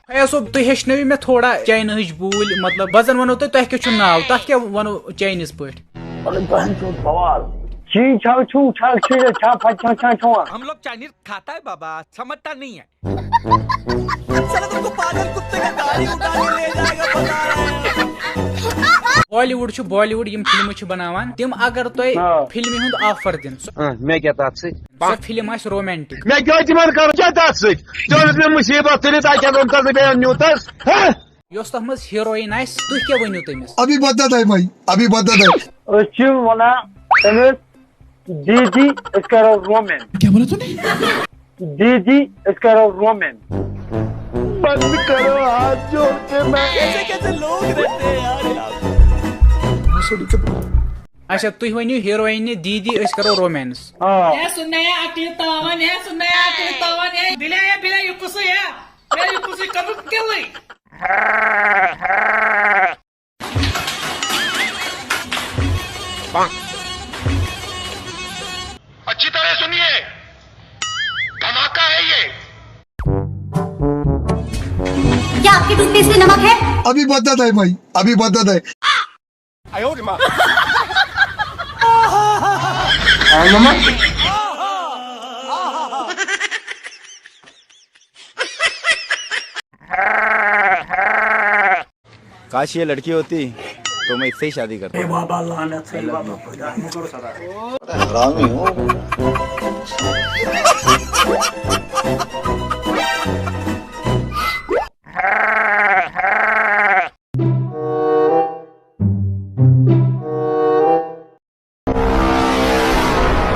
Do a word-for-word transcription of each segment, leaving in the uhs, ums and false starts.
فیاض صٲب، تُہۍ ہیٚچھنٲوِو مےٚ تھوڑا چاینہٕچ بوٗلۍ، مطلب، بہٕ زَن وَنو تۄہہِ، تۄہہِ کیٛاہ چھُو ناو، تَتھ کیٛاہ وَنو چاینیٖز پٲٹھۍ؟ چی چھاو چھو چھاو چی چھا پھا چھا چھا چھوا۔ ہم لوگ چائنیز کھاتا ہے بابا، سمجھتا نہیں ہے۔ بالی وُڈ چھُ، بالی وُڈ یِم فِلمہٕ چھِ بَناوان، تِم اگر تۄہہِ آ۔ فِلمہِ ہُنٛد آفر دِن، سۄ آ، مےٚ کیٛاہ تَتھ سۭتۍ؟ سۄ فِلم آسہِ رومانٹک۔ مےٚ کیٛاہ تِمن کَرُن؟ کیٛاہ تَتھ سۭتۍ؟ ژےٚ اوس مےٚ مُصیٖبت تُلِتھ، اَتہِ کیٛاہ ووٚن تَس بہٕ بیٚیہِ نیوٗتَس؟ ہہ؟ یۄس تَتھ منٛز ہیٖرویِن آسہِ، تُہۍ کیٛاہ ؤنِو تٔمِس؟ ابھی بدت ہے بھائی، ابھی بدت ہے۔ أسۍ چھِ وَنان تٔمِس، "دیٖدی، أسۍ کَرو رومین۔" کیٛاہ بولا تُہۍ؟ "دیٖدی، أسۍ کَرو رومین۔" بند کرو ہاتھ جوڑ کے میں۔ کیسے کیسے لوگ رہتے ہیں یار یہاں پہ۔ اچھا، تُہۍ ؤنِو ہیٖرویِنہِ، "دیٖدی، أسۍ کَرو رومینس۔" آ۔ ہے سُہ نیا عقلہِ تاوان، ہے سُہ نیا عقلہِ تاوان، ہے بِلے، ہے بِلے، یہِ کُسٕے ہے؟ ہے یہِ کُسٕے کَرُن کِلٕے؟ اچھی طرح سنیے، دھماکہ ہے یہ۔ کیا آپ کے ٹوتھ پیسٹ میں نمک ہے؟ ابھی بدت ہے بھائی، ابھی بدت ہے۔ کاش یہ لڑکی ہوتی تو میں اس سے ہی شادی کرتا۔ اے بابا، لعنت سے بابا۔ حرامی ہو۔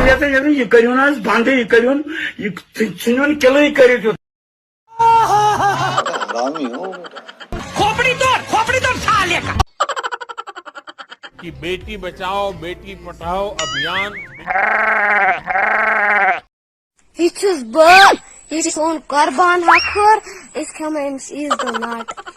یتھ یہِ کٔرِو نہٕ حظ بنٛدٕے، یہِ کٔرِو، یہِ ژھٕنِو نہٕ کِلٕے کٔرِتھ یہِ۔ حرامی ہو بیٹا۔ کھوپڑی توڑ، کھوپڑی توڑ سالے کا۔ کہ بیٹی بچاؤ بیٹی پڑھاؤ ابھیان۔ یہِ چھُس بہٕ، یہِ چھُ سون قۄربان ہکھُر، أسۍ کھٮ۪مو أمِس عیٖذ دۄہ ناٹہٕ۔